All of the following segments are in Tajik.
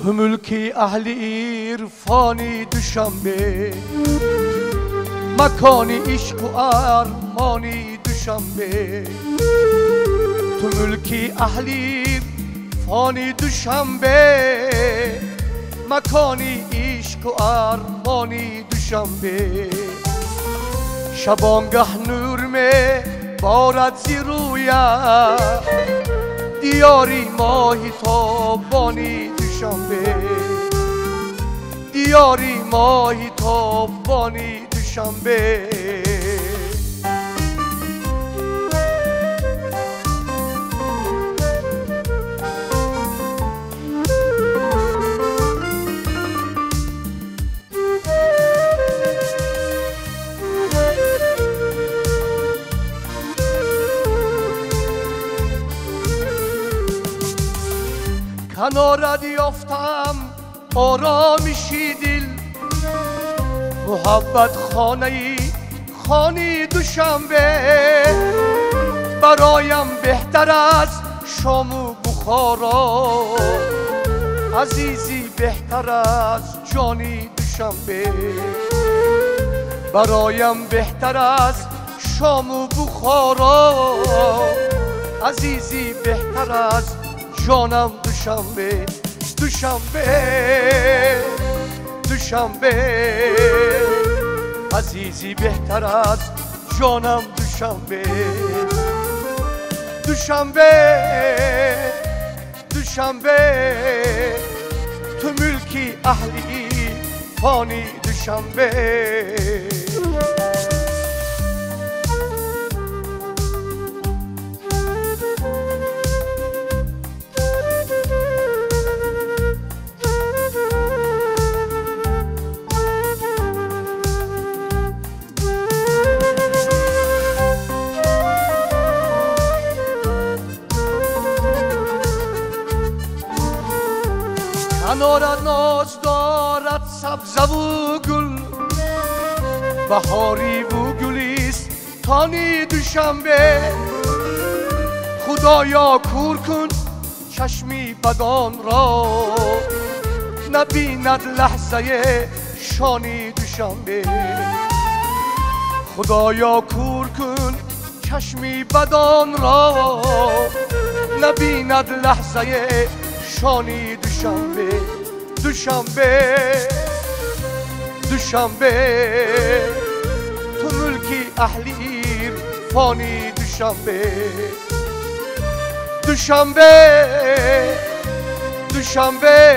تو ملکی اهل عرفانی دوشنبه مکانی عشق و ارمانی دوشنبه تو ملکی اهل عرفانی دوشنبه مکانی عشق و ارمانی دوشنبه شبانگه نور می بارد زی رویت دیاری ماهی تابانی دوشنبه دیاری ماهی تابانی دوشنبه کنارت یافتم آرامشی دل محبت خانه خانی دوشنبه برایم بهتر از شام و بخارا عزیزی بهتر از جانی دوشنبه برایم بهتر از شام و بخارا عزیزی بهتر از جانم دوشنبه دوشنبه دوشنبه عزیزی بهتر از جانم دوشنبه دوشنبه دوشنبه تو ملکی اهلی فانی دوشنبه کنارت ناز دارد سبزه و گل بهاری و گلیستانی دوشنبه خدایا کور کن چشمی بدان را نبیند لحظه شانی دوشنبه خدایا کور کن چشمی بدان را نبیند لحظه شانی دوشنبه دوشنبه دوشنبه تو ملکی اهل عرفانی دوشنبه دوشنبه دوشنبه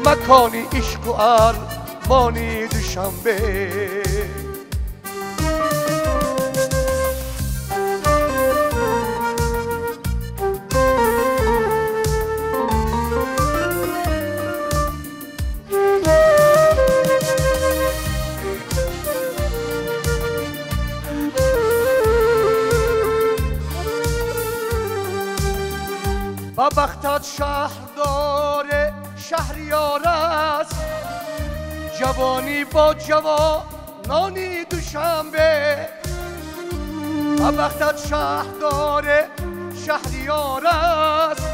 مکانی عشق و ارمانی دوشنبه با بختت شهردار شهریار است جوانی با جوانانی دوشنبه با بختت شهردار شهریار است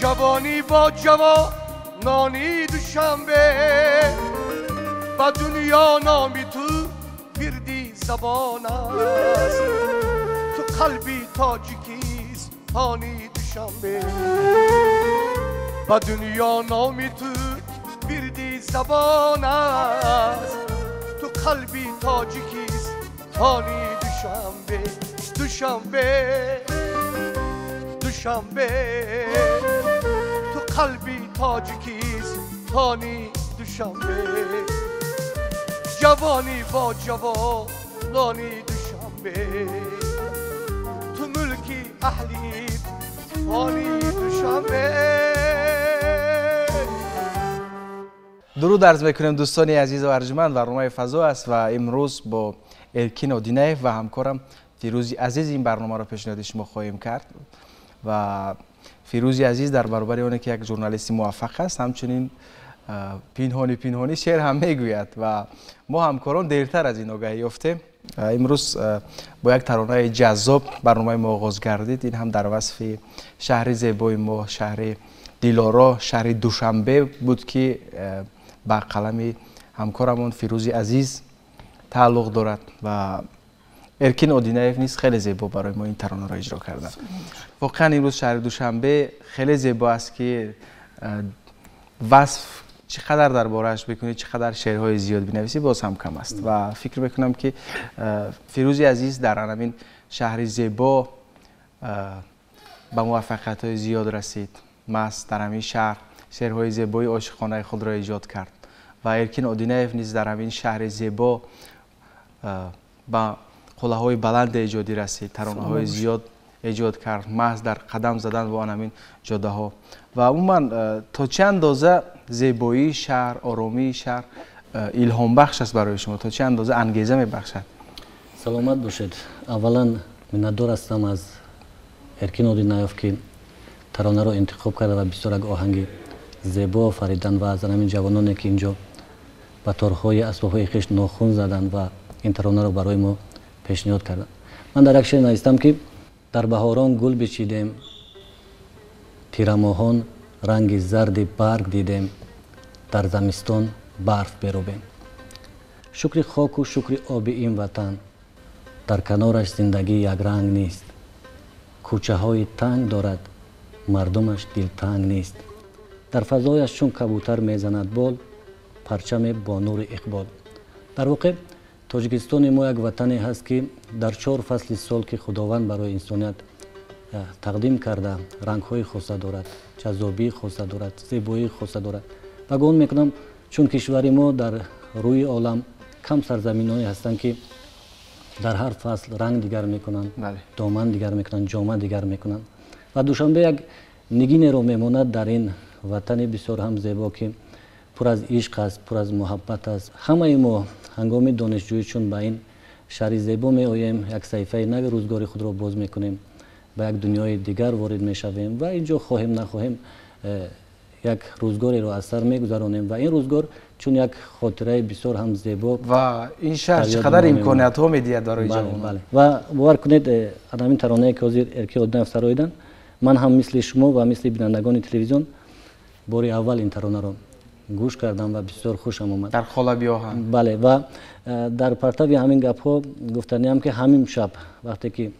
جوانی با جوانانی دوشنبه با دنیا نامی تو وردی زبان است تو قلبی تاجیکستانی دوشنبه با دنیا نامی تو وردی زبان است تو قلبی تاجیکستانی دوشنبه دوشنبه دوشنبه تو قلبی تاجیکستانی دوشنبه جوانی با جوانانی دوشنبه تو ملکی اهلی فانی دوشنبه. درود عرض میکنیم دوستان عزیز و ارجمند، برنامه فضا است و امروز با الکین اودینایف و همکارم فیروزی عزیز این برنامه را پیشنهاد شما خواهیم کرد. و فیروزی عزیز در برابر اون که یک ژورنالیست موفق است، همچنین پینهانی پینهانی شعر هم میگوید و ما همکاران دیرتر از این آگاهی یافتیم. امروز با یک ترانه جذاب برنامه ما آغاز گردید. این هم در وصف شهر زیبای ما، شهر Дилоро шаҳри Душанбе буд, ки ба қалами ҳамкорамон Фирӯзи Азиз тааллуқ дорад ва Эркин Одинаев низ хеле зебо барои мо ин таронаро иҷро карданд. Воқеан имрӯз шаҳри Душанбе хеле зебо аст, ки васф чӣ қадар дар борааш бикунӣ, чӣ қадар шеърҳои зиёд бинависӣ, боз ҳам кам аст. Ва фикр мекунам, ки Фирӯзи Азиз дар ҳамин шаҳри зебо ба муваффақиятҳои зиёд расид. Маҳз дар ҳамин шаҳр шеърҳои зебои ошиқонаи худро эҷод кард ва Эркин Одинаев низ дар ҳамин шаҳри зебо ба қуллаҳои баланди эҷодӣ расид, таронаҳои зиёд эҷод кард, маҳз дар қадам задан бо ҳамин ҷодаҳо. Ва умуман то чӣ андоза зебоии шаҳр, оромии шаҳр илҳомбахш аст барои шумо, то чӣ андоза ангеза мебахшад? Саломат бошед. Аввалан миннатдор ҳастам аз Эркин Одинаев, ки таронаро интихоб карда ва бисёр як оҳанги зебо офаридан ва аз ҳамин ҷавононе, ки инҷо ба торҳои асбобҳои хеш нохун заданд ва ин таронаро барои мо пешниҳод карданд. Ман дар як шеър навистам, ки дар баҳорон гул бичидем, тирамоҳон ранги зарди барг дидем, дар замистон барф берубем. Шукри хоку шукри оби ин ватан, дар канораш зиндагӣ якранг нест. Кӯчаҳои танг дорад, мардумаш дилтанг нест. Дар фазояш чун кабутар мезанад бол, парчаме бо нури иқбол. Дар воқеъ Тоҷикистони мо як ватане ҳаст, ки дар чор фасли сол, ки Худованд барои инсоният тақдим карда, рангҳои хоса дорад, ҷаззобии хоса дорад, зебоии хоса дорад. Ва гумон мекунам, чун кишвари мо дар рӯи олам кам сарзаминҳое ҳастанд, ки дар ҳар фасл ранг дигар мекунанд, доман дигар мекунанд, ҷома дигар мекунанд. Ва Душанбе як нигинеро мемонад дар ин ватани бисёр ҳам зебо, ки пур аз ишқ аст, пур аз муҳаббат аст. Ҳамаи мо ҳангоми донишҷӯӣ чун ба ин шаҳри зебо меоем, як саҳифаи нави рӯзгори худро боз мекунем, ба як дунёи дигар ворид мешавем ва инҷо хоҳем нахоҳем як рӯзгореро аз сар мегузаронем ва ин рӯзгор чун як хотираи бисёр ҳам зебо. Ва ин шаҳр чӣ қадар имкониятҳо медиҳад барои ҷавонон. Ва бовар кунед, ҳамин таронае, ки ҳозир Эркин Одинаев сароидан, ман ҳам мисли шумо ва мисли бинандагони телевизион бори аввал ин таронаро гӯш кардам ва бисёр хушам омад. Дар қолаби оҳанг. Бале, ва дар партави ҳамин гапҳо гуфтаниам, ки ҳамин шаб вақте ки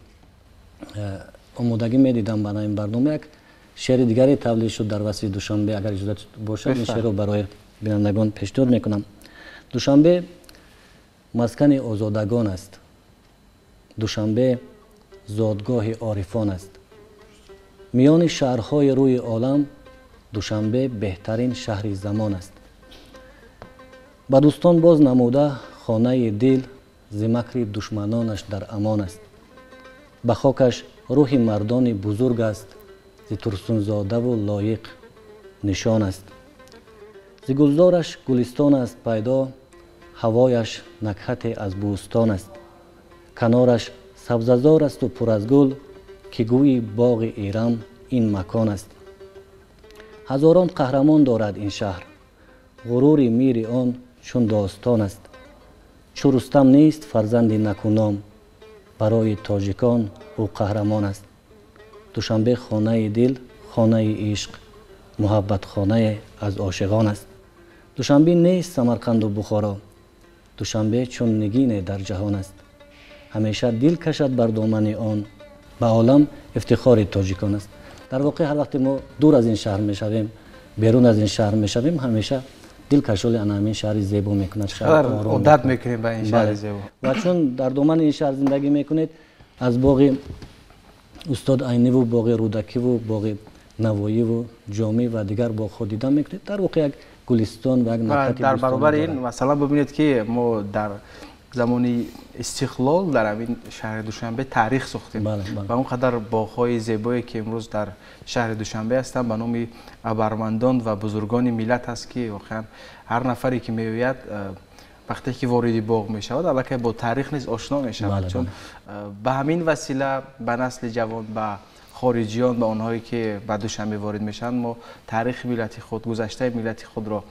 омодагӣ медидам ба ин барнома, як шеъри дигаре тавлид шуд дар васфи Душанбе. Агар иҷозат бошад, ин шеърро барои бинандагон пешниҳод мекунам. Душанбе маскани озодагон аст, Душанбе зодгоҳи орифон аст. Миёни шаҳрҳои рӯи олам Душанбе беҳтарин шаҳри замон аст. Ба дӯстон боз намуда хонаи дил, зи макри душманонаш дар амон аст. Ба хокаш рӯҳи мардони бузург аст, зи Турсунзодаву лоиқ нишон аст. Зи гулзораш гулистон аст пайдо, ҳавояш накҳате аз бӯстон аст. Канораш сабзазор асту пур аз гул, ки гӯйи боғи Ирам ин макон аст. Ҳазорон қаҳрамон дорад ин шаҳр, ғурури мири он чун достон аст. Чу Рустам нест фарзанди накуном, барои тоҷикон ӯ қаҳрамон аст. Душанбе хонаи дил, хонаи ишқ, муҳаббатхонае аз ошиқон аст. Душанбе нест Самарқанду Бухоро, Душанбе чун нигине дар ҷаҳон аст. Ҳамеша дил кашад бар домани он, ба олам ифтихори тоҷикон аст. Дар воқеъ ҳар вақте мо дур аз ин шаҳр мешавем, берун аз ин шаҳр мешавем, ҳамеша дил кашоли ана ҳамин шаҳри зебо мекунад. Одат мекунем ба ин шаҳри зебо. Ва чун дар домани ин шаҳр зиндагӣ мекунед, аз боғи устод Айниву боғи Рӯдакиву боғи Навоиву Ҷомӣ ва дигар боғҳо дида мекунед. Дар воқеъ як гулистон ва як накҳати дар баробари ин, масалан, бибинед, ки мо дар замони истиқлол дар ҳамин шаҳри Душанбе таърих сохтем ва он қадар боғҳои зебое, ки имрӯз дар шаҳри Душанбе ҳастанд, ба номи абармандон ва бузургони миллат аст, ки воқеан ҳар нафаре, ки меояд, вақте ки вориди боғ мешавад, аллакай бо таърих низ ошно мешавад, чун ба ҳамин васила ба насли ҷавон, ба хориҷиён ва онҳое ки ба Душанбе ворид мешаванд, мо таърихи миллати худ, гузаштаи миллати худро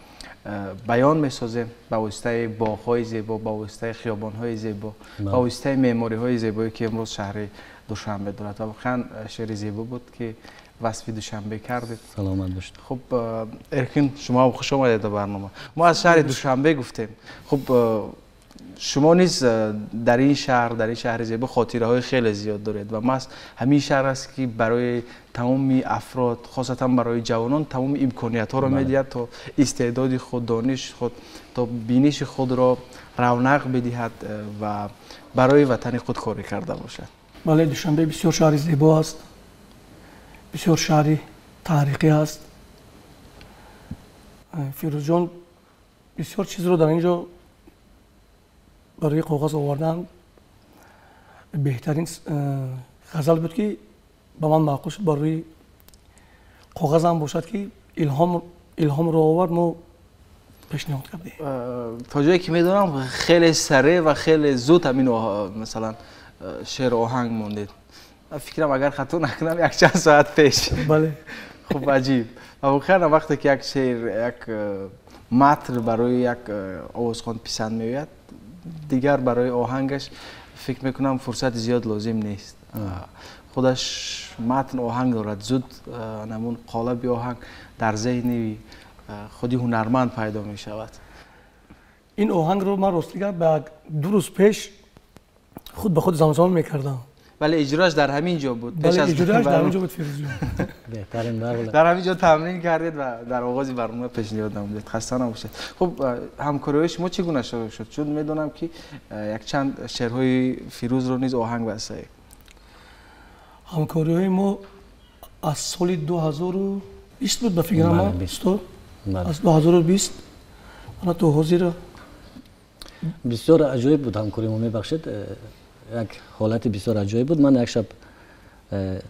баён месозем ба воситаи боғҳои зебо, ба воситаи хиёбонҳои зебо, ба воситаи меъмориҳои зебое ки имрӯз шаҳри Душанбе дорад. Ва воқеан шеъри зебо буд ки васфи Душанбе кардед. Саломат бошед. Хуб, Эркин, шумо ҳам хуш омадед ба барнома. Мо аз шаҳри Душанбе гуфтем. Хуб, шумо низ дар ин шаҳр, дар ин шаҳри зебо хотираҳои хеле зиёд доред ва маҳз ҳамин шаҳр аст ки барои тамоми афрод, хосатан барои ҷавонон, тамоми имкониятҳоро медиҳад то истеъдоди худ, дониши худ, то биниши худро равнақ бидиҳад ва барои ватани худ корӣ карда бошад. Бале, Душанбе бисёр шаҳри зебо аст, бисёр шаҳри таърихӣ аст. Фирӯзҷон бисёр чизро дар ин ҷо барои коғаз овардан. Беҳтарин ғазал буд ки ба ман маъқул шуд, барои коғазам бошад ки илҳомро овард, мо пешниҳод кардем. То ҷое ки медонам, хеле сареъ ва хеле зуд ҳамин, масалан, шеър оҳанг мондед. Фикрам, агар хато накунам, якчанд соат пеш. Бале. Хуб, аҷиб. Ва воқеан вақте ки як шеър, як матн барои як овозхон писанд меояд, дигар барои оҳангаш фикр мекунам фурсати зиёд лозим нест. Худаш матн оҳанг дорад, зуд ҳамун қолаби оҳанг дар зеҳни худи ҳунарманд пайдо мешавад. Ин оҳангро ман ростига ба 2 рӯз пеш худ ба худ замзама мекардам. Вале иҷроаш дар ҳамин ҷо буд. Бале, иҷроаш дар ҳамин ҷо буд, Фирӯзҷон. Беҳтарин бародар. Дар ҳамин ҷо тамрин кардед ва дар оғози барнома пешниҳод намудед. Хаста набошед. Хуб, ҳамкориҳои шумо чӣ гуна шурӯъ шуд? Чун медонам ки якчанд шеърҳои Фирӯзро низ оҳанг бастаед. Ҳамкориҳои мо аз соли 2020 буд, ба фикрам, устод. Аз 2020 ана то ҳозир. Бисёр аҷоиб буд ҳамкории мо, мебахшед. Як ҳолати бисёр аҷоиб буд. Ман як шаб,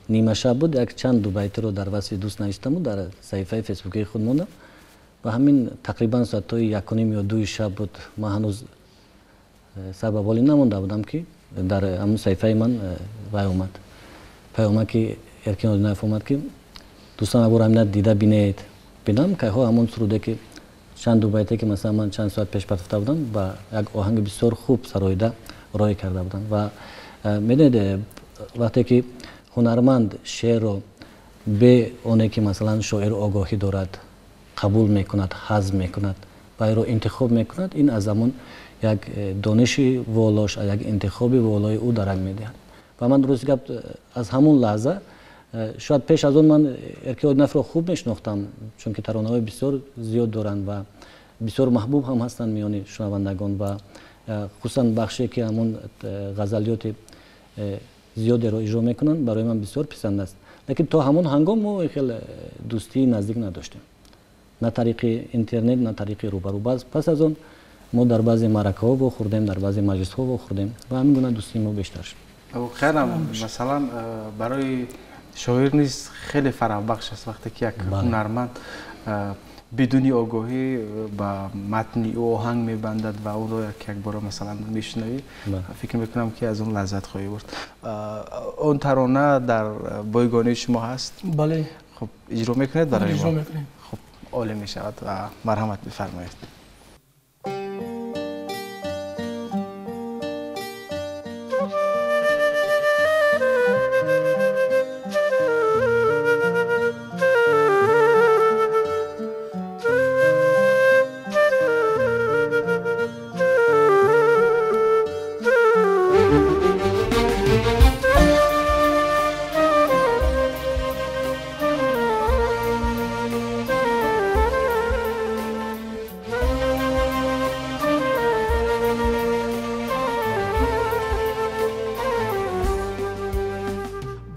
нимашаб буд, як чанд дубайтиро дар васфи дӯст навиштаму дар саҳифаи фейсбукии худ мондам ва ҳамин тақрибан соатҳои 1:30 ё 2 шаб буд. Ман ҳанӯз сарбаболӣ намонда будам ки дар ҳамун саҳифаи ман вай омад, паёмаки Эркин Одинаев омад ки дӯстон, абор ҳамина дида бинед. Бинам кайҳо ҳамон суруде ки чанд дубайте ки масалан ман чанд соат пеш партофта будам, ба як оҳанги бисёр хуб сароида роҳӣ карда буданд. Ва медонед, вақте ки ҳунарманд шеърро бе оне ки масалан шоир огоҳӣ дорад қабул мекунад, ҳазм мекунад ва инро интихоб мекунад, ин аз ҳамон як дониши волош, як интихоби волои ӯ дарак медиҳад. Ва ман рости гап, аз ҳамон лаҳза, шояд пеш аз он ман Эркин Одинаевро хуб мешинохтам, чунки таронаҳои бисёр зиёд доранд ва бисёр маҳбуб ҳам ҳастанд миёни шунавандагон ва хусусан бахше ки ҳамон ғазалиёти зиёдеро иҷро мекунанд, барои ман бисёр писанд аст. Лекин то ҳамон ҳангом мо хеле дӯстии наздик надоштем, на тариқи интернет, на тариқи рӯбарӯ. Пас аз он мо дар баъзе маъракаҳо вохӯрдем, дар баъзе маҷлисҳо вохӯрдем ва ҳамин гуна дӯстии мо бештар шуд. Воқеан, масалан, барои шоир низ хеле фараҳбахш аст вақте ки як ҳунарманд бидуни огоҳӣ ба матни ӯ оҳанг мебандад ва ӯро якбора масалан мешунавӣ, фикр мекунам ки аз он лаззат хоҳӣ бурд. Он тарона дар бойгонии шумо ҳаст? Бале. Хуб, иҷро мекунед барои мо? Иҷро мекунем. Хуб, олӣ мешавад ва марҳамат бифармоед.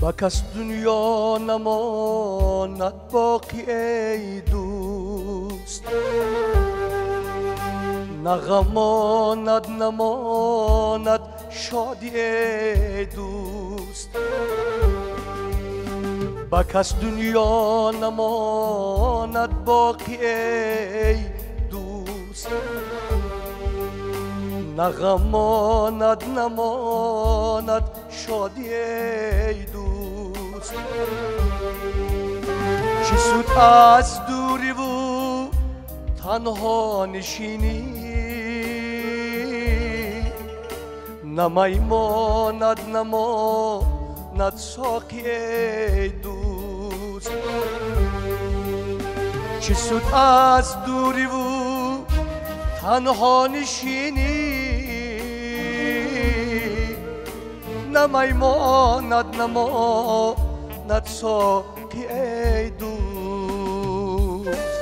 Ба кас дунё намонад боқӣ, эй дӯст, на ғамонад намонад шодӣ, эй дӯст. Ба кас дунё намонад боқӣ, эй дӯст, на ғамонад намонад шодӣ, эй дӯст. دوست چی سود از دوری و تنها نشینی نمیماند نماند ساقی ای دوست چی سود از دوری و تنها نشینی نمیماند نماند ساقی ای دوست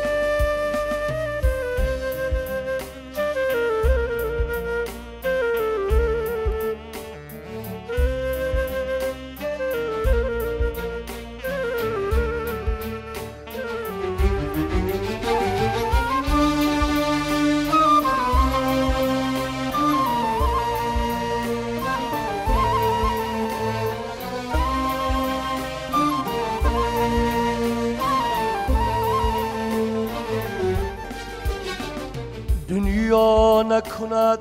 دنیا نکند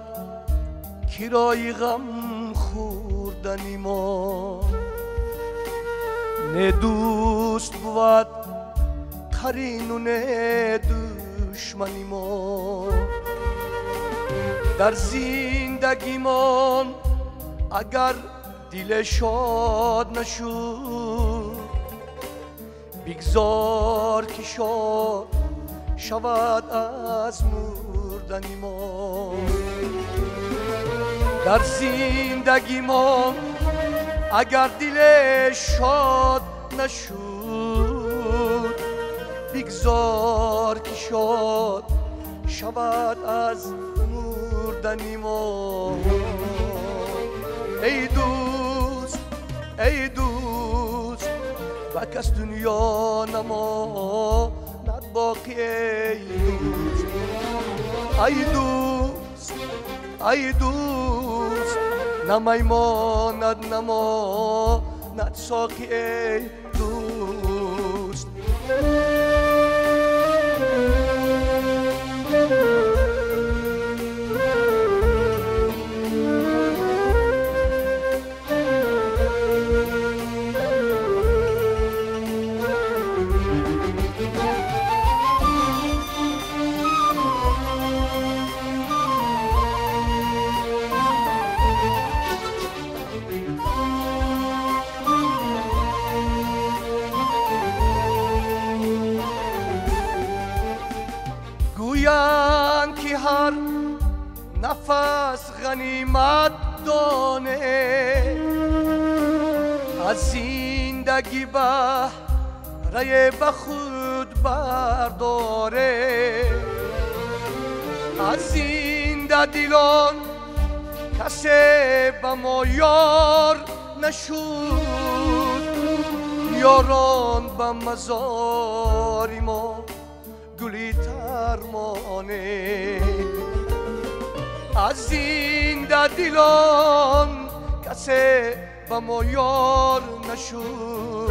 کرای غم خوردنی ما نه دوست بود قرین و نه دشمنی ما در زندگیمان اگر دل شاد نشد بگذار که شاد شود از مردنی ما در زندگی ما اگر دل شاد نشد بگذار که شاد شود از مردنی ما ای دوست ای دوست بکس دنیا نماند باقی ای دوست ای دوست ای دوست نمیماند نماند ساقی ای دوست گویند که هر نفس غنیمت دانه از زندگی بهره به خود برداره از زنده دلان کسی به ما یار نشد یاران به مزار ما گلی ترمانه از زنده دلان کسی به ما یار نشد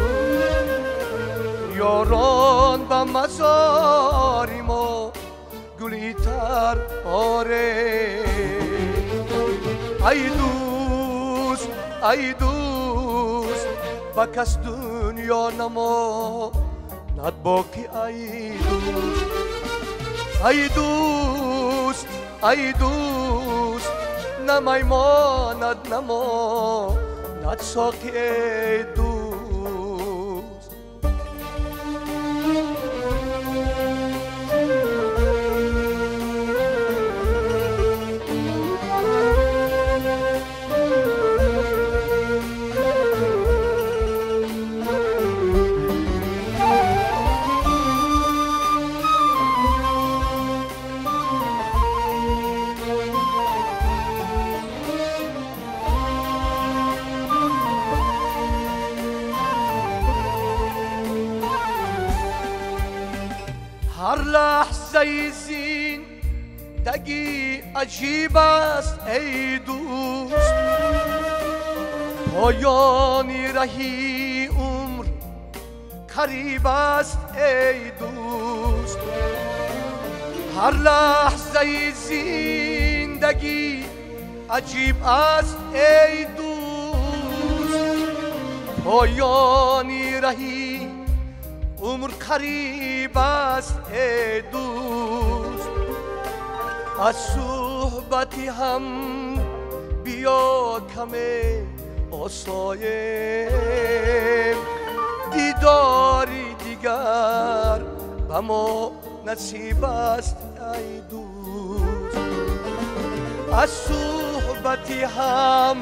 یاران به مزار ما گلی تر آره ای دوست ای دوست با کس دنیا نماند باقی ای دوست ای دوست ای دوست نمیماند نماند ساقی ای دوست هر لحظه زندگی عجیب است ای دوست پایان رهی عمر قریب است ای دوست هر لحظه زندگی عجیب است ای دوست Поёни раҳи умр қариб аст, эй дӯст. Аз суҳбати ҳам биё каме осоем, дидори дигар ба мо насиб аст, эй дӯст. Аз суҳбати ҳам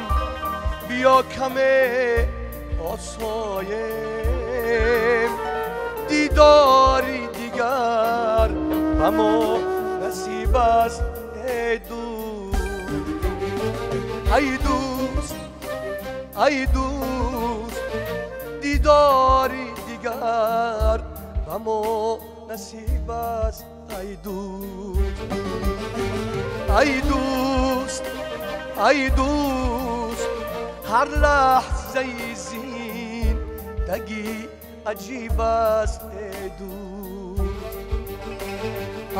биё каме осоем, дидори дигар ба мо насиб аст, эй дӯст. Эй дӯст, эй дӯст, дидори дигар ба мо насиб аст, эй дӯст. Эй дӯст, эй дӯст, ҳар лаҳзаи зиндагӣ аҷиб аст, эй дӯст.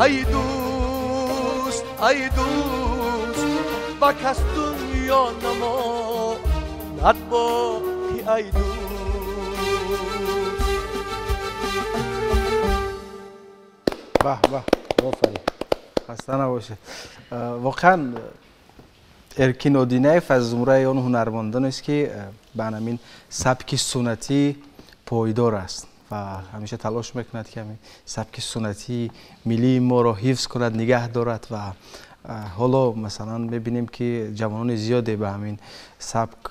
Эй дӯст, эй дӯст, ба кас дунё намонад боқӣ, эй дӯст. Баҳ баҳ, офарин, хаста набошед. Воқеан Эркин Одинаев аз зумраи он ҳунармандон аст, ки ба ҳамин сабки суннатӣ пойдор аст ва ҳамеша талош мекунад, ки ҳамин сабки суннатии миллии моро ҳифз кунад, нигаҳ дорад. Ва ҳоло масалан мебинем, ки ҷавонони зиёде ба ҳамин сабк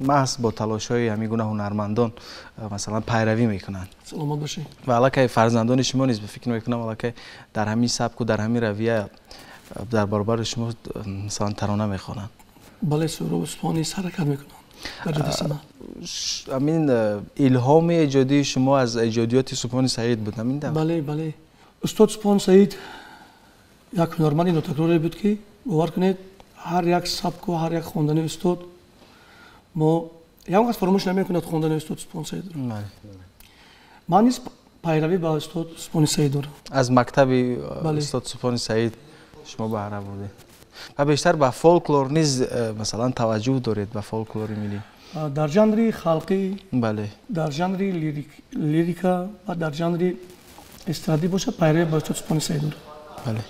маҳз бо талошҳои ҳамин гуна ҳунармандон масалан пайравӣ мекунанд. Саломат бошед. Ва аллакай фарзандони шумо низ, фикр мекунам, аллакай дар ҳамин сабку дар ҳамин равия дар баробари шумо масалан тарона мехонанд. Бале, Суҳроб Субҳон низ ҳаракат мекунанд дар ҷодаи санъат. Ҳамин илҳоми эҷодии шумо аз эҷодиёти Субҳони Саид буд, ҳамин давр? Бале, бале. Устод Субҳон Саид як ҳунарманди нотакроре буд, ки бовар кунед, ҳар як сабку ҳар як хондани устод мо ягон кас фаромӯш намекунад хондани устод Субҳон Саидро. Ман низ пайравӣ ба устод Субҳони Саид дорам. Аз мактаби устод Субҳони Саид шумо баҳра бурдед ва бештар ба фолклор низ масалан таваҷҷӯҳ доред, ба фолклори миллӣ. Дар жанри халқӣ, бале, дар жанри лирика ва дар жанри эстрадӣ бошад, пайравӣ ба устод Субҳони Саид дорам. Бале.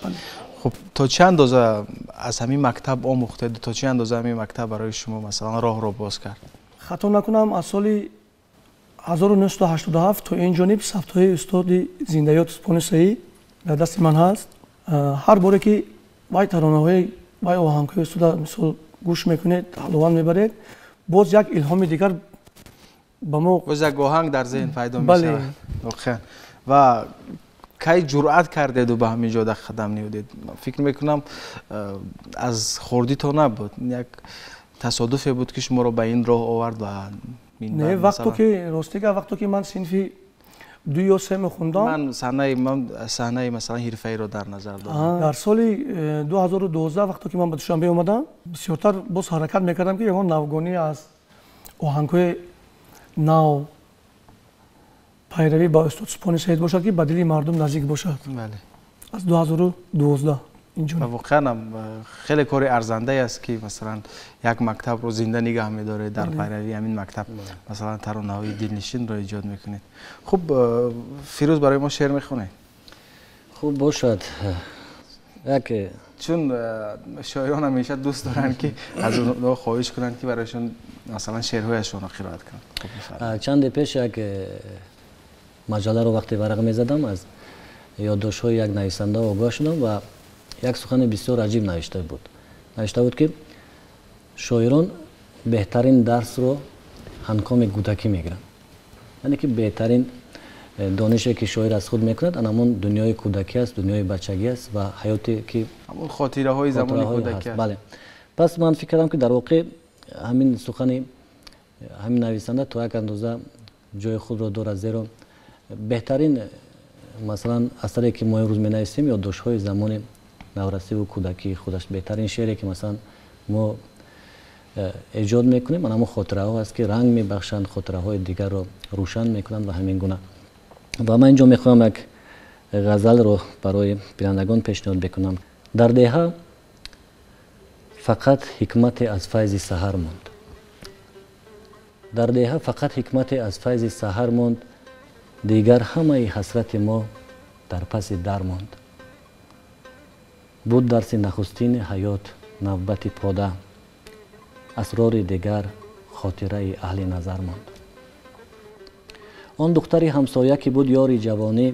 Хуб, то чӣ андоза аз ҳамин мактаб омӯхтед, то чӣ андоза ҳамин мактаб барои шумо масалан роҳро боз кард? Хато накунам, аз соли 1987 то ин ҷониб сабтҳои устоди зиндаёт Субҳони Саид дар дасти ман ҳаст. Ҳар боре ки вай таронаҳои вай оҳангҳои устода мисол гӯш мекунед, ҳаловат мебаред, боз як илҳоми дигар ба мо, боз як оҳанг дар зеҳн пайдо мешавад. Воқеан. Ва кай ҷуръат кардеду ба ҳамин ҷода қадам ниҳодед? Фикр мекунам, аз хурдито набуд, як тасодуфе буд, ки шуморо ба ин роҳ овард. Ва не, вақто ки ростига, вақто ки ман синфи 2 ё 3 мехондам, ман саҳнаи масалан ҳирфаиро дар назар дорам. Дар соли 2012 вақто ки ман ба Душанбе омадам, бисёртар боз ҳаракат мекардам, ки ягон навгонӣ аз оҳангҳои нав пайравӣ ба устод Субҳони Саид бошад, ки ба дили мардум наздик бошад. Аз 2012 инҷо. Ва воқеан хеле кори арзандае аст, ки масалан як мактабро зинда нигаҳ медоред, дар пайравии ҳамин мактаб масалан таронаҳои дилнишинро эҷод мекунед. Хуб, Фирӯз барои мо шеър мехонед? Хуб бошад. Як чун шоирон ҳамеша дӯст доранд, ки аз онҳо хоҳиш кунанд, ки барояшон масалан шеърҳояшонро қироат кунанд. Чанде пеш як маҷалларо вақте варақ мезадам, аз ёддоштҳои як нависанда огоҳ шудам ва як сухани бисёр аҷиб навишта буд. Навишта буд, ки шоирон беҳтарин дарсро ҳангоми кӯдакӣ мегиранд, яъне ки беҳтарин донише, ки шоир аз худ мекунад, ан ҳамон дунёи кӯдакӣ аст, дунёи бачагӣ аст ва ҳаёте ки ҳамон хотираҳои замони кӯдакӣ аст. Бале. Пас ман фикр кардам, ки дар воқеъ ҳамин сухани ҳамин нависанда то як андоза ҷои худро дорад, зеро беҳтарин масалан асаре, ки мо имрӯз менависем, ёддоштҳои замони наврасиву кӯдакии худаш, беҳтарин шеъре, ки масалан мо эҷод мекунем, ан ҳамон хотираҳо аст, ки ранг мебахшанд, хотираҳои дигарро рӯшан мекунанд ва ҳамин гуна. Ва ман инҷо мехоҳам як ғазалро барои бинандагон пешниҳод бикунам. Дар деҳа фақат ҳикмате аз файзи саҳар монд. Дар деҳа фақат ҳикмате аз файзи саҳар монд, дигар ҳамаи ҳасрати мо дар паси дар монд. Буд дарси нахустини ҳаёт навбати пода, асрори дигар хотираи аҳли назар монд. Он духтари ҳамсоя ки буд ёри ҷавонӣ,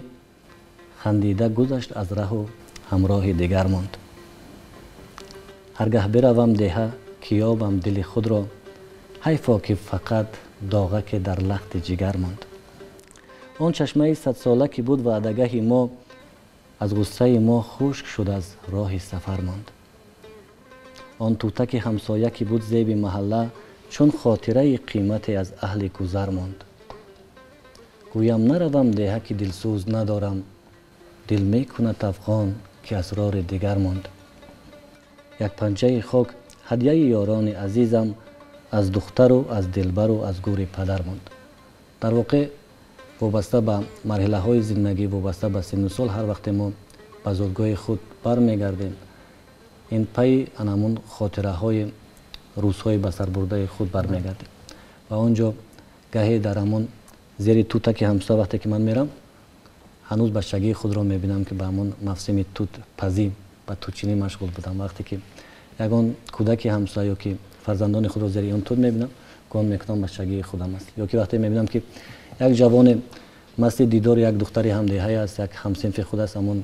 хандида гузашт аз раҳу ҳамроҳи дигар монд. Ҳаргаҳ биравам деҳа ки ёбам дили худро, ҳайфо ки фақат доғаке дар лахти ҷигар монд. Он чашмаи садсола ки буд ваъдагаҳи мо, аз ғуссаи мо хушк шуд, аз роҳи сафар монд. Он тутаки ҳамсоя ки буд зеби маҳалла, чун хотираи қимате аз аҳли гузар монд. Гӯям наравам деҳа ки дилсӯз надорам, дил мекунад афғон ки асрори дигар монд. Як панҷаи хок ҳадияи ёрони азизам, аз духтару аз дилбару аз гӯри падар монд. Дар воқеъ вобаста ба марҳилаҳои зиндагӣ, вобаста ба синну сол, ҳар вақте мо ба зодгоҳи худ бармегардем, ин пайи анамун хотираҳои рӯзҳои басарбурдаи худ бармегардем. Ва он ҷо гаҳе дар ҳамон зери тутаки ҳамсоя вақте ки ман мерам, ҳанӯз бачагии худро мебинам ки ба ҳамон мавсими тутпазӣ, ба тутчинӣ машғул будам. Вақте ки ягон кӯдаки ҳамсоя ё ки фарзандони худро зери он тут мебинам, гумон мекунам бачагии худам аст. Ё ки вақте мебинам ки як ҷавоне масти дидори як духтари ҳамдеҳае аст, як ҳамсинфи худ аст, ҳамон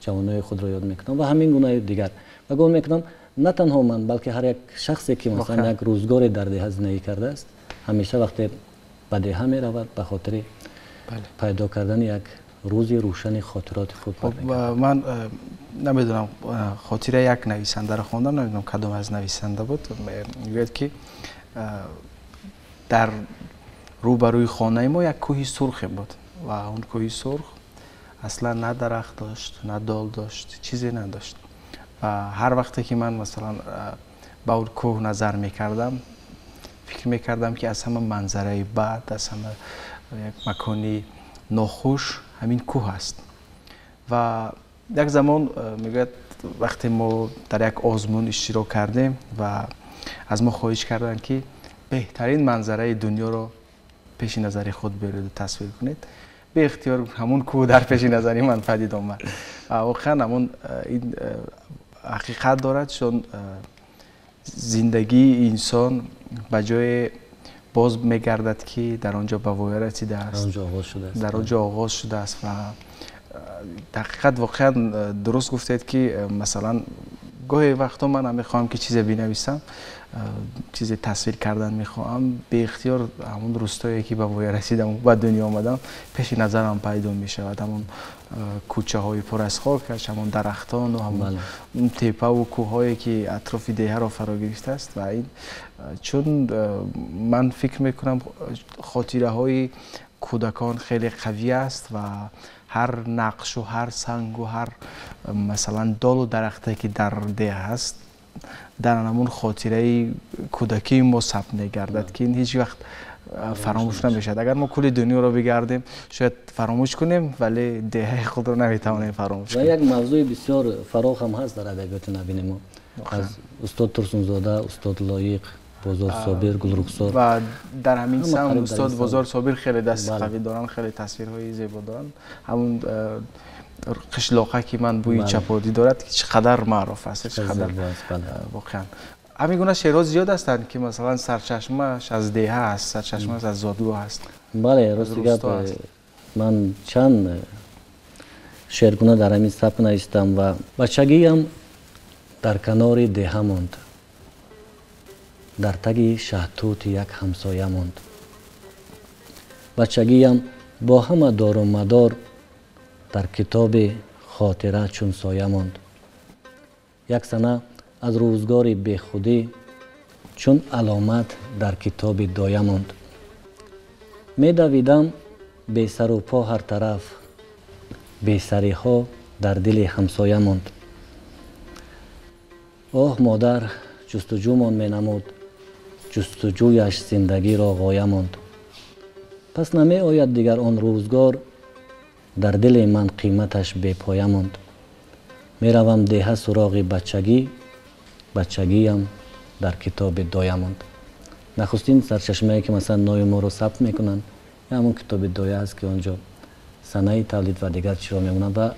ҷавонои худро ёд мекунам ва ҳамин гунаи дигар. Ва гумон мекунам на танҳо ман, балки ҳар як шахсе ки масалан як рӯзгоре дар деҳа зиндагӣ кардааст, ҳамеша вақте ба деҳа меравад ба хотири пайдо кардани як рӯзи рӯшани хотироти худ. Ман намедонам, хотираи як нависандаро хондам, намедонам кадом аз нависанда буд, мегӯяд ки дар рӯбарӯи хонаи мо як кӯҳи сурхе буд ва он кӯҳи сурх аслан на дарахт дошт, на дол дошт, чизе надошт. Ва ҳар вақте ки ман масалан ба он кӯҳ назар мекардам, фикр мекардам ки аз ҳама манзараи бад, аз ҳама як макони нохуш ҳамин кӯҳ аст. Ва як замон мегӯяд вақте мо дар як озмун иштирок кардем ва аз мо хоҳиш карданд ки беҳтарин манзараи дунёро пеши назари худ биёреду тасвир кунед, беихтиёр ҳамун кӯҳ дар пеши назари ман падид омад. Воқеан ҳамун ин ҳақиқат дорад, чун зиндагии инсон ба ҷое боз мегардад ки дар он ҷо ба воя расидааст, дар он ҷо оғоз шудааст. Ва ҳақиқат воқеан дуруст гуфтед ки масалан гоҳе вақтҳо ман ҳам мехоҳам ки чизе бинависам, чизе тасвир кардан мехоҳам, беихтиёр ҳамон рӯстое ки ба воя расидам, ба дунё омадам, пеши назарам пайдо мешавад. Ҳамон кӯчаҳои пур аз хокаш, ҳамон дарахтону ҳамон тепаву кӯҳҳое ки атрофи деҳаро фаро гирифтааст. Ва ин чун ман фикр мекунам хотираҳои кӯдакон хеле қавӣ аст ва ҳар нақшу ҳар сангу ҳар масалан долу дарахте ки дар деҳа аст, дар ҳамон хотираи кӯдакии мо сабт мегардад ки ин ҳеҷ вақт фаромӯш намешавад. Агар мо кулли дунёро бигардем, шояд фаромӯш кунем, вале деҳаи худро наметавонем фаромӯш кунем. Ва як мавзӯи бисёр фароғ ҳам ҳаст дар адабиёти навини мо. Аз устод Турсунзода, устод Лоиқ, Бозор Собир, Гулрухсор. Ва дар ҳамин самт устод Бозор Собир хеле дасти қавӣ доранд, хеле тасвирҳои зебо доранд. Ҳамун қишлоқа ки ман бӯи чаподӣ дорад, чӣ қадар маъруф аст, чӣ қадар воқеан. Ҳамин гуна шеърҳо зиёд ҳастанд ки масалан сарчашмааш аз деҳа аст, сарчашмааш аз зодгоҳ аст. Бале, рости гап, ман чанд шеъргуна дар ҳамин сабк навиштам ва бачагиам дар канори деҳа монд, дар таги шаҳтути як ҳамсоя монд. Бачагиам бо ҳама дору мадор дар китоби хотира чун соя монд. Як сана аз рӯзгори бехудӣ чун аломат дар китоби доя монд. Медавидам бесару по ҳар тараф, бесариҳо дар дили ҳамсоя монд. Оҳ, модар ҷустуҷӯмон менамуд, ҷустуҷӯяш зиндагиро ғоя монд. Пас намеояд дигар он рӯзгор, дар дили ман қиматаш бепоя монд. Меравам деҳа суроғи бачагӣ, бачагиям дар китоби доя монд. Нахустин сарчашмае ки масалан номи моро сабт мекунанд, ҳамон китоби доя аст, ки он ҷо санаи тавлид ва дигар чиро мемонанд. Ва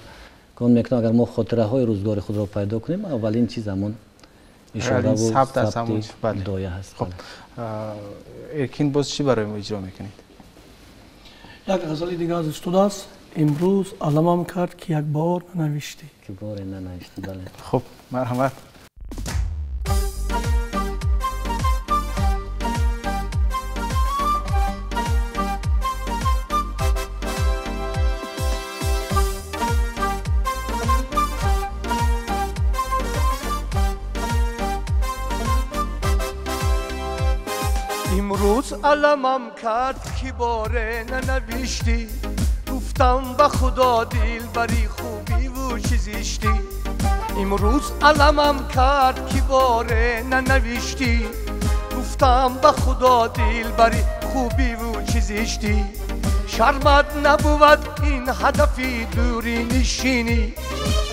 гумон мекунам, агар мо хотираҳои рӯзгори худро пайдо кунем, аввалин чиз ҳамон ишораву сабти доя ҳаст. Хуб, Эркин, боз чӣ барои мо иҷро мекунед? Як ғазали дига аз устод аст. Имрӯз аламам кард, ки як бор нанавиштӣ. Ки боре нанавиштӣ, бале. Хуб, марҳамат. Имрӯз аламам кард, ки боре нанавиштӣ. Гуфтам ба Худо, дилбари хубиву чӣ зиштӣ. Имрӯз аламам кард, ки боре нанавиштӣ. Гуфтам ба Худо, дилбари хубиву чӣ зиштӣ. Шармат набувад ин ҳадафи дурӣ нишинӣ.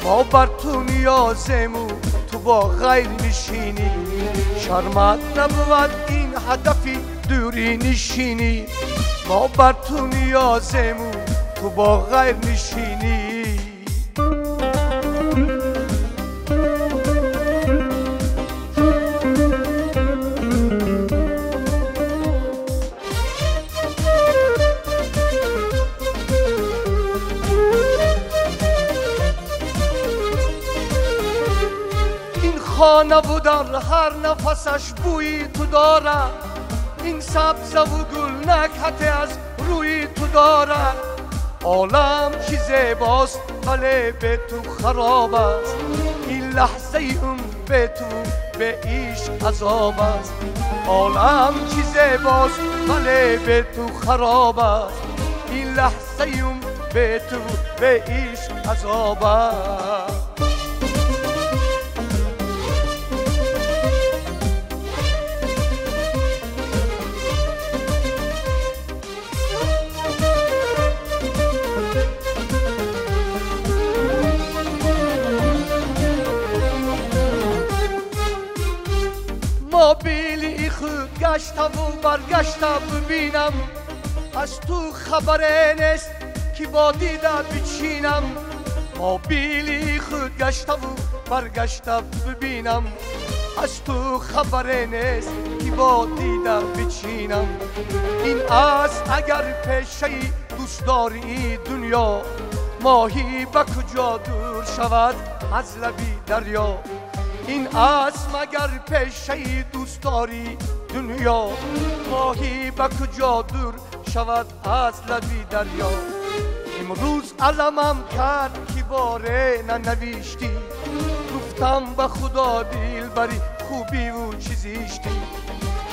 Мо бар ту ниёзему, ту бо ғайр нишинӣ. Шармат набувад ин ҳадафи дурӣ нишинӣ. Мо бар ту ниёзему, ту бо ғайр нишинӣ. Ин хонаву дар ҳар нафасаш бӯи ту дорад. Ин сабзаву гул накҳате аз рӯи ту дорад. Олам чӣ зебост, вале бе ту хароб аст. Ин лаҳзаи умр бе ту, бе ишқ азоб аст. Олам чӣ зебост, вале бе ту хароб аст. Ин лаҳзаи умр бе ту, бе ишқ азоб аст. Мобили худ гаштаву баргашта бибинам, аз ту хабаре нест, ки бо дида бичинам. Мобили худ гаштаву баргашта бибинам, аз ту хабаре нест, ки бо дида бичинам. Ин аст агар пешаи дӯстдории дунё, моҳӣ ба куҷо дур шавад аз лаби дарё. Ин аст магар пешаи дӯстдори дунё, моҳӣ ба куҷо дур шавад аз лаби дарё. Имрӯз аламам кард, ки боре нанавиштӣ. Гуфтам ба Худо, дилбари хубиву чӣ зиштӣ.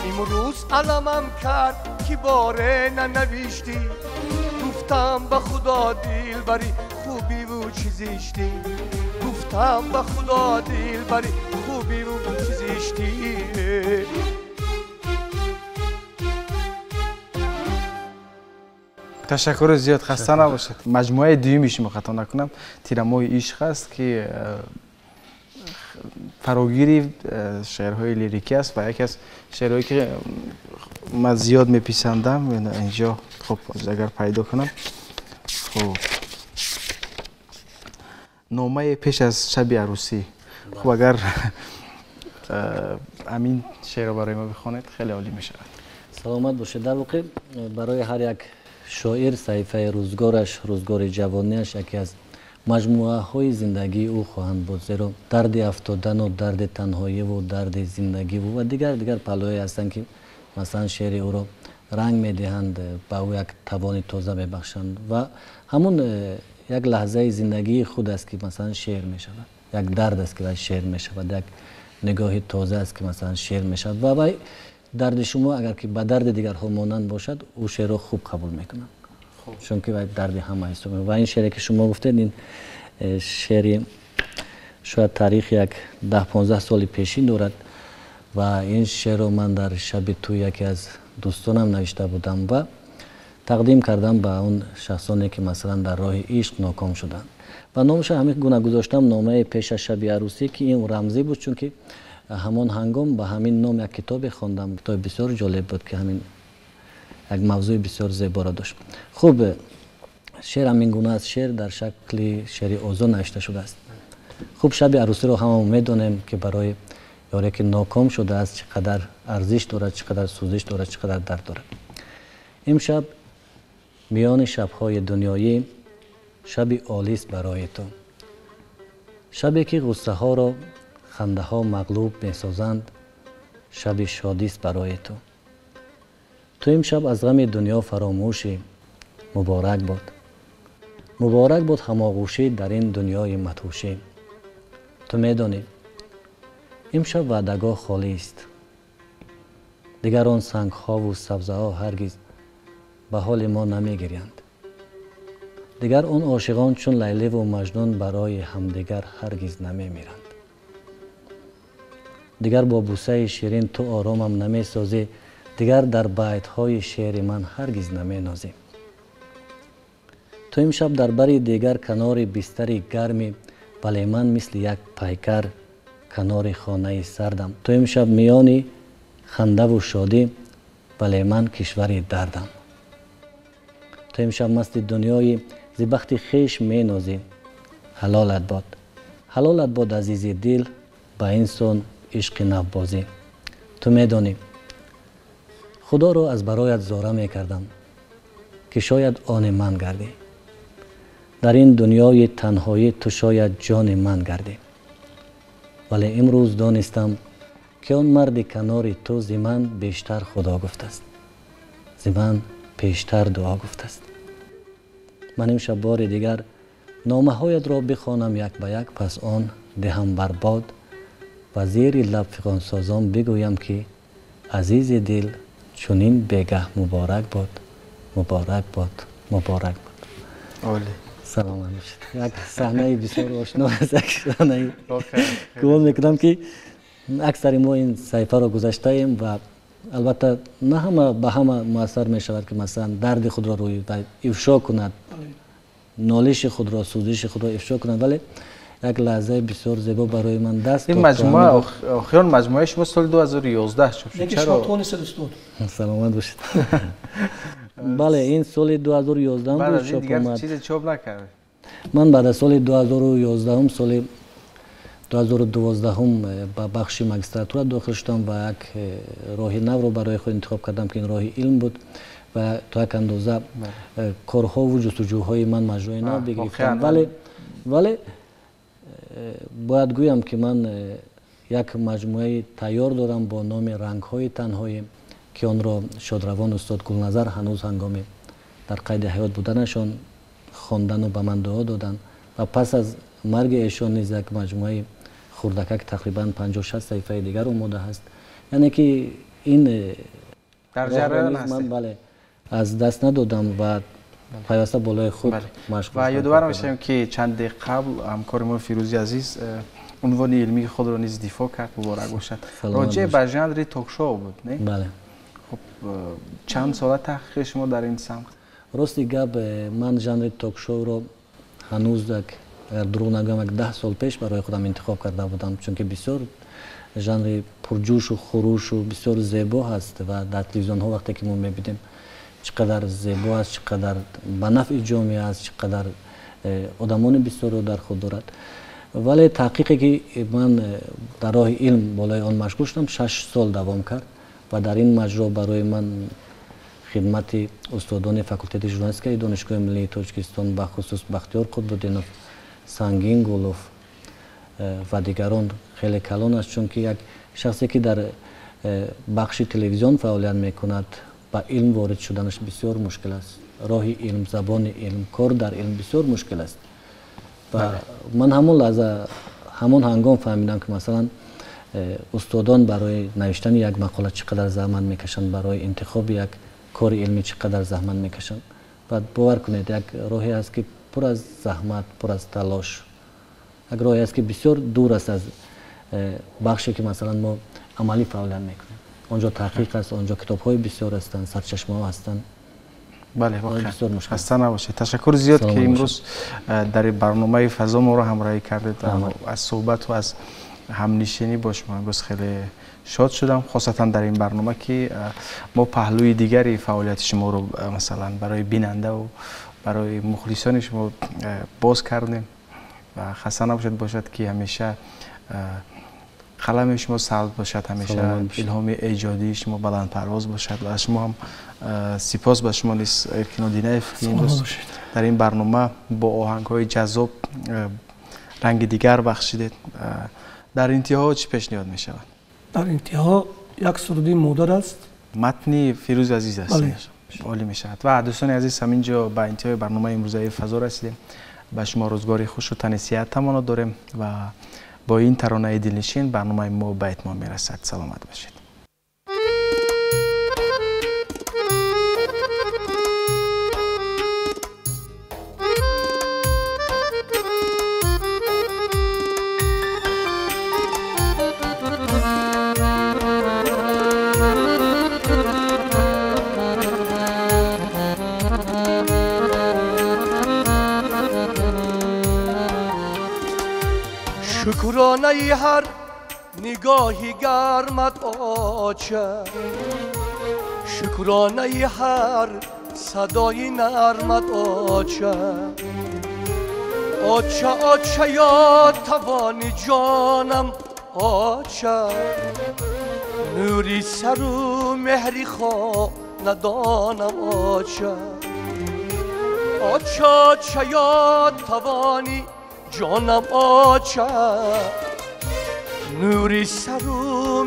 Имрӯз аламам кард, ки боре нанавиштӣ. Гуфтам ба Худо, дилбари хубиву чӣ зиштӣ. Гуфтам ба Худо, дилбари хубиву чӣ зиштӣ. Ташаккури зиёд, хаста набошед. Маҷмӯаи дуюми шумо, хато накунам, «Тирамоҳи ишқ» аст, ки фарогири шеърҳои лирикӣ аст ва яке аз шеърҳое, ки ман зиёд меписандам, инҷо, хуб, агар пайдо кунам, хуб, «Номаи пеш аз шаби арӯсӣ». Хуб, агар ҳамин шеърро барои мо бихонед, хеле олӣ мешавад. Саломат бошед. Дар воқеъ, барои ҳар як шоир саҳифаи рӯзгораш, рӯзгори ҷавониаш яке аз маҷмӯаҳои зиндагии ӯ хоҳанд буд, зеро дарди афтодану дарди танҳоиву дарди зиндагиву ва дигар дигар паҳлӯҳое ҳастанд, ки масалан шеъри ӯро ранг медиҳанд, ба ӯ як тавони тоза мебахшанд, ва ҳамон як лаҳзаи зиндагии худ аст, ки масалан шеър мешавад, як дард аст, ки вай шеър мешавад, як нигоҳи тоза аст, ки масалан шеър мешавад. Ва вай дарди шумо агар ки ба дарди дигарҳо монанд бошад, ӯ шеърро хуб қабул мекунад, чунки вай дарди ҳама ҳисоб. Ва ин шеъре, ки шумо гуфтед, ин шеъри шояд таърихи як 10-15 соли пешин дорад ва ин шеърро ман дар шаби тӯи яке аз дӯстонам навишта будам ва тақдим кардам ба он шахсоне, ки масалан дар роҳи ишқ ноком шуданд, ва номаша ҳамин гуна гузоштам, «Номаи пеш аз шаби арӯсӣ», ки ин рамзӣ буд, чунки Ҳамон ҳангом ба ҳамин ном як китобе хондам, китоби бисёр ҷолиб буд, ки ҳамин як мавзӯи бисёр зеборо дошт. Хуб, шеър ҳамин гуна аст, шеър дар шакли шеъри озод навишта шудааст. Хуб, шаби арӯсиро ҳама медонем, ки барои ёре ки ноком шудааст чӣ қадар арзиш дорад, чӣ қадар сӯзиш дорад, чӣ қадар дард дорад. Имшаб миёни шабҳои дунёӣ шаби олист барои ту, шабе ки ғуссаҳоро хандаҳо мағлуб месозанд, шаби шодист барои ту. Ту имшаб аз ғами дунё фаромӯшӣ, муборак бод, муборак бод ҳамоғӯшӣ дар ин дунёи мадҳушӣ. Ту медонӣ, имшаб ваъдагоҳ холист, дигар он сангҳову сабзаҳо ҳаргиз ба ҳоли мо намегирянд, дигар он ошиқон чун Лайливу Маҷнун барои ҳамдигар ҳаргиз намемиранд, дигар бо бусаи ширин ту оромам намесозӣ, дигар дар байтҳои шеъри ман ҳаргиз наменозӣ. Ту имшаб дар бари дигар канори бистари гармӣ, вале ман мисли як пайкар канори хонаи сардам. Ту имшаб миёни хандаву шодӣ, вале ман кишвари дардам. Ту имшаб масти дунёи зи бахти хеш менозӣ, ҳалолат бод, ҳалолат бод, азизи дил, ба ин сон ишқи навбозӣ. Ту медонӣ, худоро аз бароят зора мекардам, ки шояд они ман гардӣ, дар ин дунёи танҳоӣ ту шояд ҷони ман гардӣ. Вале имрӯз донистам, ки он марди канори ту зи ман бештар худо гуфтааст, зи ман пештар дуо гуфтааст. Ман имшаб бори дигар номаҳоятро бихонам як ба як, пас он диҳам бар бод ва зери лаб фиғонсозон бигӯям, ки азизи дил, чунин бегаҳ муборак бод, муборак бод, муборак бод. Олӣ. Саломат бошед. Як саҳнаи бисёр ошно аст, як саҳнаи гумон мекунам, ки аксари мо ин саҳифаро гузаштаем ва албатта на ҳама ба ҳама муассар мешавад, ки масалан дарди худро рӯи ифшо кунад, нолиши худро, сӯзиши худро ифшо кунад, вале як лаҳзаи бисёр зебо барои ман даст Ин маҷмӯа, охирон маҷмӯаи шумо соли 2011 чоп шуд. Чаро тонистед, устод? Саломат бошед. Бале, ин соли 2011 буд чоп омад. Чизе чоп накард? Ман баъд аз соли 2011, соли 2012 ба бахши магистратура дохил шудам ва як роҳи навро барои худ интихоб кардам, ки ин роҳи илм буд ва то як андоза корҳову ҷустуҷӯҳои ман маҷрои нав бигирифтанд. Вале бояд гӯям, ки ман як маҷмӯаи тайёр дорам бо номи «Рангҳои танҳоӣ», ки онро шодравон устод Гулназар ҳанӯз ҳангоми дар қайди ҳаёт буданашон хондану ба ман дуо доданд ва пас аз марги эшон низ як маҷмӯаи хурдакак, тақрибан 50-60 саҳифаи дигар омода ҳаст. Яъне ки ин дар ҷараён ҳастед? Ман, бале, аз даст надодам ва пайваста болои худ машғул. Ва ёдовар мешавем, ки чанде қабл ҳамкори мо Фирӯзи азиз унвони илмии худро низ дифоъ кард, муборак бошад. Роҷеъ ба жанри ток-шоу буд, не? Бале. Хуб, чанд сола таҳқиқи шумо дар ин самт? Рости гап, ман жанри ток-шоуро ҳанӯз як, агар дурӯғ нагӯям, як 10 сол пеш барои худам интихоб карда будам, чунки бисёр жанри пурҷӯшу хурушу бисёр зебо ҳаст ва дар телевизионҳо вақте ки мо мебинем, чӣ қадар зебо аст, чӣ қадар ба нафъи ҷомеа аст, чӣ қадар одамони бисёрро дар худ дорад. Вале таҳқиқе ки ман дар роҳи илм болои он машғул шудам, 6 сол давом кард ва дар ин маҷро барои ман хидмати устодони факултети журналистикаи Донишгоҳи миллии Тоҷикистон, бахусус Бахтиёр Қутбуддинов, Сангин Гулов ва дигарон хеле калон аст, чунки як шахсе ки дар бахши телевизион фаъолият мекунад, ба илм ворид шуданаш бисёр мушкил аст. Роҳи илм, забони илм, кор дар илм бисёр мушкил аст ва ман ҳамон лаҳза, ҳамон ҳангом фаҳмидам, ки масалан устодон барои навиштани як мақола чӣ қадар заҳмат мекашанд, барои интихоби як кори илмӣ чӣ қадар заҳмат мекашанд. Ва бовар кунед, як роҳе аст, ки пур аз заҳмат, пур аз талош, як роҳе аст, ки бисёр дур аст аз бахше ки масалан мо амалӣ фаъолият мекунем. Онҷо таҳқиқ аст, онҷо китобҳои бисёр ҳастанд, сарчашмаҳо ҳастанд. Бале, воқеан, хаста набошед. Ташаккур зиёд, ки имрӯз дар барномаи «Фазо» моро ҳамроҳӣ кардед, аз суҳбату аз ҳамнишинӣ бо шумо имрӯз хеле шод шудам, хосатан дар ин барнома ки мо паҳлӯи дигари фаъолияти шуморо масалан барои бинандаву барои мухлисони шумо боз кардем ва хаста набошад, бошад ки ҳамеша қалами шумо сабз бошад, ҳамеша илҳоми эҷодии шумо баландпарвоз бошад ва шумо ҳам сипос ба шумо низ, Эркин Одинаев, ки имрӯз дар ин барнома бо оҳангҳои ҷаззоб ранги дигар бахшидед. Дар интиҳо чӣ пешниҳод мешавад? Дар интиҳо як суруди модар аст. Матни Фирӯзи азиз аст. Олӣ мешавад. Ва дӯстони азиз, ҳамин ҷо ба интиҳои барномаи имрӯзаи фазо расидем. Ба шумо рӯзгори хушу тани сиҳат таманно дорем ва бо ин таронаи дилнишин барномаи мо ба итмом мерасад. Саломат бошед. Шукронаи ҳар нигоҳи гармат оча, шукронаи ҳар садои нармат оча. Оча, оча, ё тавони ҷонам оча, нури сару меҳри хонадонам оча. Оча, оча, ё тавони ҷонам оча, нури сару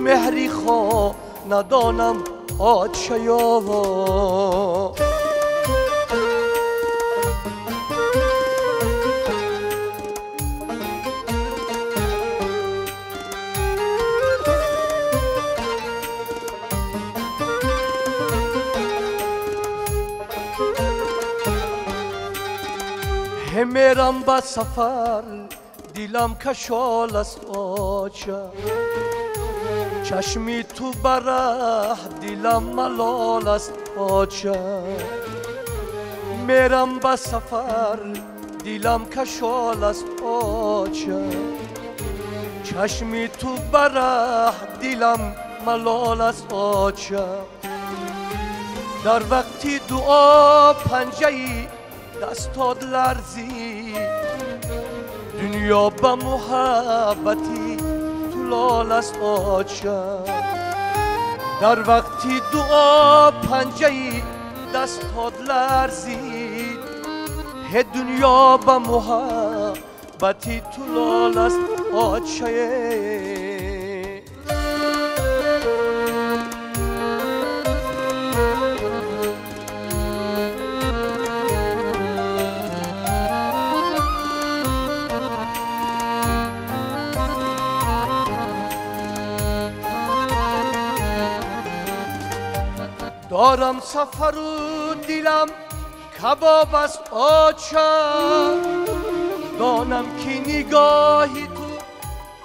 меҳри хонадонам оча. Ё мерам ба сафар, дилам кашол аст оча, чашми ту бараҳ дилам малол аст оча. Мерам ба сафар, дилам кашол аст оча, чашми ту бараҳ дилам малол аст оча. Дар вақти дуо панҷаи дастод ларзид, дунё ба муҳаббати ту лол аст оча. Дар вақти дуо панҷаи дастод ларзид, ҳе дунё ба муҳаббати ту лол аст очае. Дорам сафару дилам кабоб аст оча, донам ки нигоҳи ту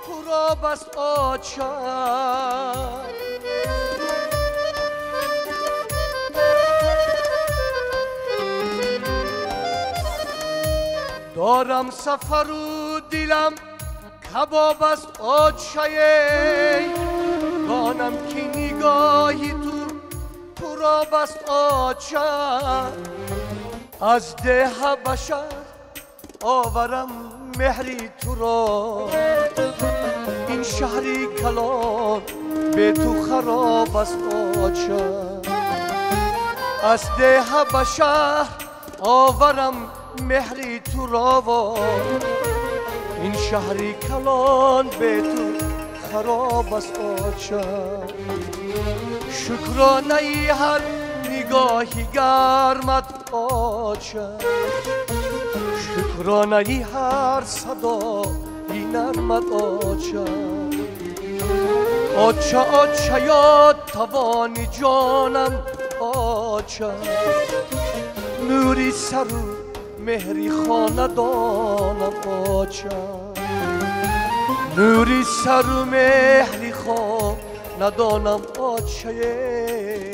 пуроб аст оча. Дорам сафару дилам кабоб аст очае, донам ки нигоҳи ту пуроб аст оча. Аз деҳа ба шаҳр оварам меҳри туро, ин шаҳри калон бе ту хароб аст оча. Аз деҳа ба шаҳр оварам меҳри туро, ин шаҳри калон бе ту хароб аст оча. Шукронаи ҳар нигоҳи гармат оча, шукронаи ҳар садои нармат оча. Оча, оча, ё тавони ҷонам оча, нури сару меҳри хонадонам оча. Нури сару меҳри хонадонам очае.